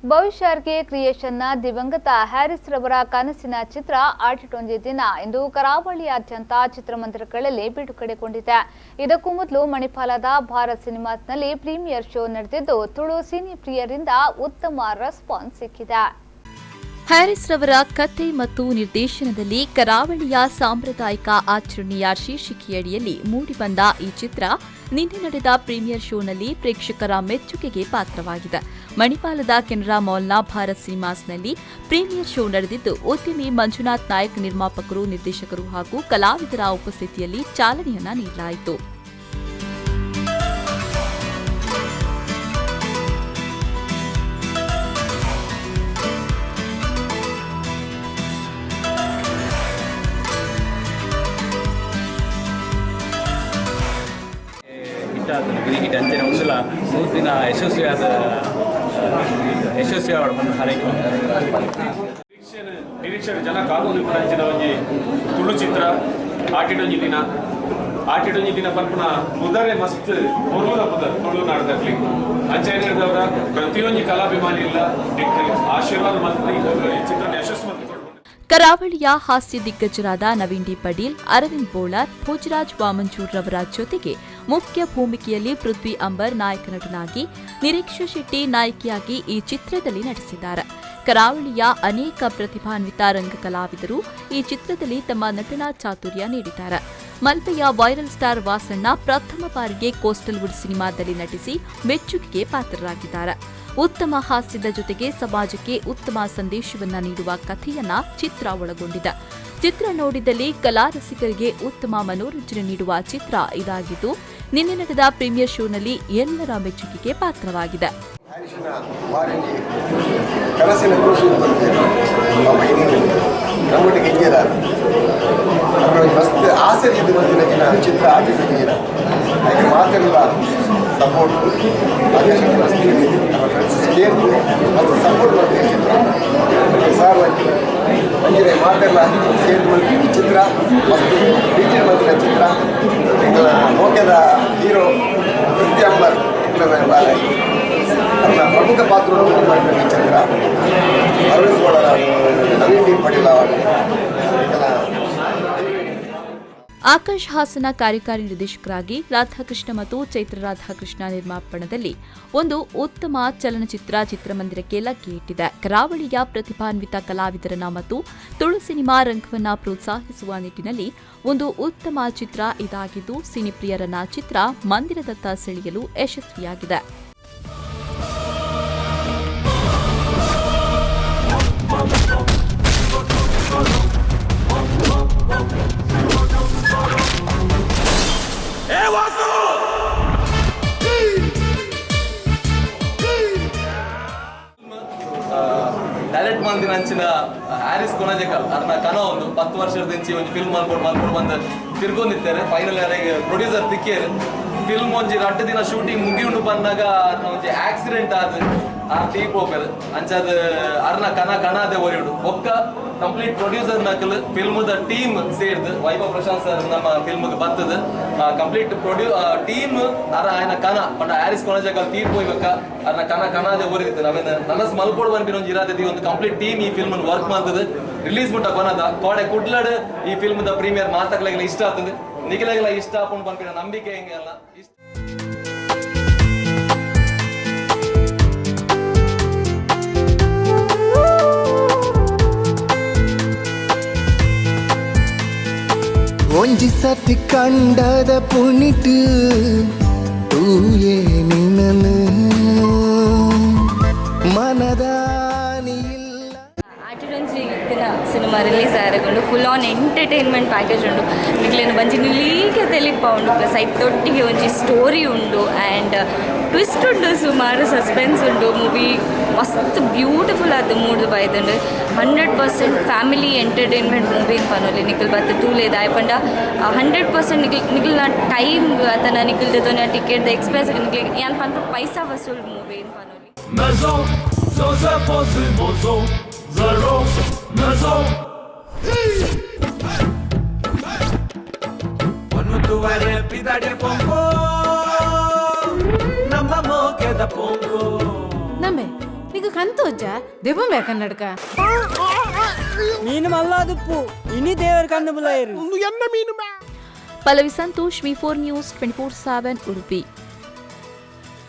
ಭವಿಷ್ಯರ್ಗೆ ಕ್ರಿಯೇಷನ್ನ ದಿವಂಗತ ಹ್ಯಾರಿಸ್ ರವರ ಕನಸಿನ ಚಿತ್ರ ಆಟಿಟೊಂಜಿ ದಿನ ಇಂದು ಕರಾವಳಿಯಾದ್ಯಂತ ಚಿತ್ರಮಂದಿರಗಳಲ್ಲಿ ಬಿಡುಗಡೆಗೊಂಡಿದೆ. ಇದಕ್ಕೂ ಮೊದಲು ಮಣಿಪಾಲದ ಭಾರತ್ ಸಿನಿಮಾಸ್ನಲ್ಲಿ ಪ್ರೀಮಿಯರ್ ಶೋ ನಡೆದಿದ್ದು, ತುಳು ಸಿನಿ ಪ್ರಿಯರಿಂದ ಉತ್ತಮ ರೆಸ್ಪಾನ್ಸ್ ಸಿಕ್ಕಿದೆ. ಹ್ಯಾರಿಸ್ ರವರ ಕಥೆ ಮತ್ತು ನಿರ್ದೇಶನದಲ್ಲಿ ಕರಾವಳಿಯ ಸಾಂಪ್ರದಾಯಿಕ ಆಚರಣೆಯ ಶೀರ್ಷಿಕೆಯಡಿಯಲ್ಲಿ ಮೂಡಿಬಂದ ಈ ಚಿತ್ರ ನಿನ್ನೆ ನಡೆದ ಪ್ರೀಮಿಯರ್ ಶೋನಲ್ಲಿ ಪ್ರೇಕ್ಷಕರ ಮೆಚ್ಚುಗೆಗೆ ಪಾತ್ರವಾಗಿದೆ. ಮಣಿಪಾಲದ ಕೆನರಾ ಮಾಲ್ನ ಭಾರತ್ ಸಿನಿಮಾಸ್ನಲ್ಲಿ ಪ್ರೀಮಿಯರ್ ಶೋ ನಡೆದಿದ್ದು, ಉದ್ಯಮಿ ಮಂಜುನಾಥ್ ನಾಯಕ್ ನಿರ್ಮಾಪಕರು, ನಿರ್ದೇಶಕರು ಹಾಗೂ ಕಲಾವಿದರ ಉಪಸ್ಥಿತಿಯಲ್ಲಿ ಚಾಲನೆಯನ್ನ ನೀಡಲಾಯಿತು. ಗಿರಿಗಿಟ್ ಅಂಚನೆ ಒಂದುಲ 100 ದಿನ ಯಶಸ್ವಿಯಾದ ಯಶಸ್ವಿಯಾದ ಬಂದು ಹಾರೈಕೆ. ನಿರೀಕ್ಷೆ ಜನ ಕಾಗೊಂದು ಅಂಚಿನ ಒಂಜಿ ತುಳು ಚಿತ್ರ ಆಟಿಡೊಂಜಿ ದಿನ ಆಟಿಡೊಂಜಿ ದಿನ ಪನ್ಪುನ ಪುದರೆ ಮಸ್ತ್ ಪೊರ್ಲುದ ಪುದರ್ ತುಳುನಾಡದಲ್ಲಿ ಅಂಚೆನೇದವರ ಪ್ರತಿಯೊಂಜಿ ಕಲಾಭಿಮಾನಿ ಇಲ್ಲ ಆಶೀರ್ವಾದ ಮಂತ್ರಿ ಚಿತ್ರ ಯಶಸ್ಸು ಮಂತ್ರಿ. ಕರಾವಳಿಯ ಹಾಸ್ಯ ದಿಗ್ಗಜರಾದ ನವೀನ್ ಡಿ ಪಡೀಲ್, ಅರವಿಂದ್ ಬೋಳಾರ್, ಭೋಜರಾಜ್ ವಾಮಂಜೂರ್ ರವರ ಜೊತೆಗೆ ಮುಖ್ಯ ಭೂಮಿಕೆಯಲ್ಲಿ ಪೃಥ್ವಿ ಅಂಬರ್ ನಾಯಕ ನಟನಾಗಿ, ನಿರೀಕ್ಷಾ ಶೆಟ್ಟಿ ನಾಯಕಿಯಾಗಿ ಈ ಚಿತ್ರದಲ್ಲಿ ನಟಿಸಿದ್ದಾರೆ. ಕರಾವಳಿಯ ಅನೇಕ ಪ್ರತಿಭಾನ್ವಿತ ರಂಗಕಲಾವಿದರು ಈ ಚಿತ್ರದಲ್ಲಿ ತಮ್ಮ ನಟನಾ ಚಾತುರ್ಯ ನೀಡಿದ್ದಾರೆ. ಮಲ್ಪೆಯ ವೈರಲ್ ಸ್ಟಾರ್ ವಾಸಣ್ಣ ಪ್ರಥಮ ಬಾರಿಗೆ ಕೋಸ್ಟಲ್ ವುಡ್ ಸಿನಿಮಾದಲ್ಲಿ ನಟಿಸಿ ಮೆಚ್ಚುಗೆಗೆ ಪಾತ್ರರಾಗಿದ್ದಾರೆ. ಉತ್ತಮ ಹಾಸ್ಯದ ಜೊತೆಗೆ ಸಮಾಜಕ್ಕೆ ಉತ್ತಮ ಸಂದೇಶವನ್ನ ನೀಡುವ ಕಥೆಯನ್ನ ಚಿತ್ರ ಒಳಗೊಂಡಿದೆ. ಚಿತ್ರ ನೋಡಿದಲ್ಲಿ ಕಲಾ ರಸಿಕರಿಗೆ ಉತ್ತಮ ಮನೋರಂಜನೆ ನೀಡುವ ಚಿತ್ರ ಇದಾಗಿದ್ದು, ನಿನ್ನೆ ನಡೆದ ಪ್ರೀಮಿಯರ್ ಶೋನಲ್ಲಿ ಎಲ್ಲರ ಮೆಚ್ಚುಗೆಗೆ ಪಾತ್ರವಾಗಿದೆ. ಸಪೋರ್ಟ್ ಮತ್ತು ಸಪೋರ್ಟ್ ಮಾಡ್ತೀವಿ ಚಿತ್ರ ಸಾರ್ ಅಂಜಿನ ಮಾತೆಲ್ಲ ಸೇರಿ ಚಿತ್ರ ಮತ್ತು ಡೀಟೇಲ್ ಮಂದಿರ ಚಿತ್ರ. ಎಂಗಳ ಲೋಕದ ಹೀರೋ ಪೃಥ್ವಿ ಅಂಬರ್ ಅವರ ಪ್ರಮುಖ ಪಾತ್ರ ಚಿತ್ರ. ಅರವಿಂದ್ ಗೌಡರ, ನವೀನ್ ಡಿ ಪಡೀಲ್ ಅವರು. ಆಕಾಶ್ ಹಾಸನ ಕಾರ್ಯಕಾರಿ ನಿರ್ದೇಶಕರಾಗಿ ರಾಧಾಕೃಷ್ಣ ಮತ್ತು ಚೈತ್ರ ರಾಧಾಕೃಷ್ಣ ನಿರ್ಮಾಪಣದಲ್ಲಿ ಒಂದು ಉತ್ತಮ ಚಲನಚಿತ್ರ ಚಿತ್ರಮಂದಿರಕ್ಕೆ ಲಗ್ಗೆ ಇಟ್ಟಿದೆ. ಕರಾವಳಿಯ ಪ್ರತಿಭಾನ್ವಿತ ಕಲಾವಿದರನ್ನ ಮತ್ತು ತುಳು ಸಿನಿಮಾ ರಂಗವನ್ನು ಪ್ರೋತ್ಸಾಹಿಸುವ ನಿಟ್ಟಿನಲ್ಲಿ ಒಂದು ಉತ್ತಮ ಚಿತ್ರ ಇದಾಗಿದ್ದು, ಸಿನಿಪ್ರಿಯರನ್ನ ಚಿತ್ರ ಮಂದಿರದತ್ತ ಸೆಳೆಯಲು ಯಶಸ್ವಿಯಾಗಿದೆ. ಡೈರೆಕ್ಟ್ ಮಂದಿನ ಅಂಚಿನ ಹ್ಯಾರಿಸ್ ಕೊನಜೆಕಲ್ ಅರ್ನ ಕನ ಒಂದು 10 ವರ್ಷದ ಒಂಜಿ ಫಿಲ್ಮ್ ಮಲ್ಪೊಡು ಮಲ್ಪೊಡು ಬಂದು ತಿರ್ಗೊಂದಿತ್ತಾರೆ. ಫೈನಲ್ ಯಾರಿಗೆ ಪ್ರೊಡ್ಯೂಸರ್ ತಿಕ್ಕೇರು ಫಿಲ್ಮ್ ಒಂಜಿ 2 ದಿನ ಶೂಟಿಂಗ್ ಮುಗಿಯುಂಡು ಬಂದಾಗ ಅರ್ನ ಒಂಜಿ ಆಕ್ಸಿಡೆಂಟ್ ಆದ ಆ ಟೀ ಪೋಪೆರ್ ಅಂಚಾದ ಅರ್ನ ಕನ ಕಣಾದೆ ಒರಿಯುಡು ಒಕ್ಕ ಕಂಪ್ಲೀಟ್ ಪ್ರೊಡ್ಯೂಸರ್ ನಕಲ್ ಫಿಲ್ಮ್ the team ಸೇರ್ದು ವೈಭವ್ ಪ್ರಶಾಂತ್ ಸರ್ ನಮ್ಮ ಫಿಲ್ಮ್ ಬರ್ತದೆ. ಕಂಪ್ಲೀಟ್ ಟೀಮ್ ಅರ ಆಯನ ಕನ ಪಂಡ ಹ್ಯಾರಿಸ್ ಕೊನಜೆಕಲ್ ತೀರ್ಪು ಹೋಯ್ಬೇಕ ಅರ್ನ ಕನ ಕಣಾದೆ ಒರಿದಿತ್ತು. ನಾವೇನು ನನಸ್ ಮಲ್ಪೊಡು ಬಂದ್ಬಿನ ಒಂಜಿ ಇರಾದೆ ಒಂದು ಕಂಪ್ಲೀಟ್ ಟೀಮ್ ಈ ಫಿಲ್ಮ್ ವರ್ಕ್ ಮಾಡ್ತದೆ. ರಿಲೀಸ್ ಮುಟ್ಟ ಕೊನದ ಕೋಡೆ ಕುಡ್ಲಡ್ ಈ ಫಿಲ್ಮ್ the premier ಮಾತಾಗ್ಲಾಗೆಲ್ಲ ಇಷ್ಟ ಆಗ್ತದೆ, ನಿಖಿಲಾಗೆಲ್ಲ ಇಷ್ಟ ಆಪುಂಡು ಪನ್ಪಿನ ನಂಬಿಕೆ ಹೆಂಗೆ ಅಲ್ಲ. ಒಂಜಿ ಸರ್ತಿ ಕಂಡದ ಪುನಿಟ್ ತೂಯೆ ನಿನ್ನನು ಮನದಾನಿಲ್ಲ. ಆಟಿಡೊಂಜಿ ದಿನ ಸಿನಿಮಾ ರಿಲೀಸ್ ಆಯರೆಗುಂಡು ಫುಲ್ ಆನ್ ಎಂಟರ್ಟೈನ್ಮೆಂಟ್ ಪ್ಯಾಕೇಜ್ ಉಂಡು. ನಿಕ್ಲೆನ ಬಂಜಿ ನಿಲೀಕೆ ತೆಲಿಪ ಉಂಡು. ಪ್ಲಸ್ ಐತೊಟ್ಟಿಗೆ ಒಂಜಿ ಸ್ಟೋರಿ ಉಂಡು ಆ್ಯಂಡ್ ಟ್ವಿಸ್ಟ್ ಉಂಡು, ಸುಮಾರು ಸಸ್ಪೆನ್ಸ್ ಉಂಡು. ಮೂವಿ ಮಸ್ತ್ ಬ್ಯೂಟಿಫುಲ್ ಆದ್ ಮೂಡ್ದು ಬೈದುಂಡು. 100% ಫ್ಯಾಮಿಲಿ ಎಂಟರ್ಟೈನ್ಮೆಂಟ್ ಮೂವಿ ಪನೊಲಿ. ನಿಕುಲ್ ಬತ್ತು ತೂಲೆ ದಾಯೆ ಪಂಡ 100% ನಿಕಲ್ ನಿಕಲ್ನ ಟೈಮ್ ಅತನ ನಿಕಲ್ ದೆತೊನ ಟಿಕೆಟ್ ದ ಎಕ್ಸ್ಪೆನ್ಸ್ ನಿಕ್ಲೆಗ್ ಯಾನ್ ಪನ್ಪ ಪೈಸಾ ವಸೂಲ್ ಮೂವಿ ಪನೊಲಿ. ನಂಬೆ ನಿಗ ಕಂತೋಜ ದೆಬ್ಬಂಬೆ ಕನ್ನಡಕ. ಮೀನು ಮಲ್ಲಾದುಪ್ಪು ಇನಿ ದೇವರ ಕಣ್ಣು ಬುಲಾಯರು. Pallavi Santosh, V4 news 24/7, Udupi.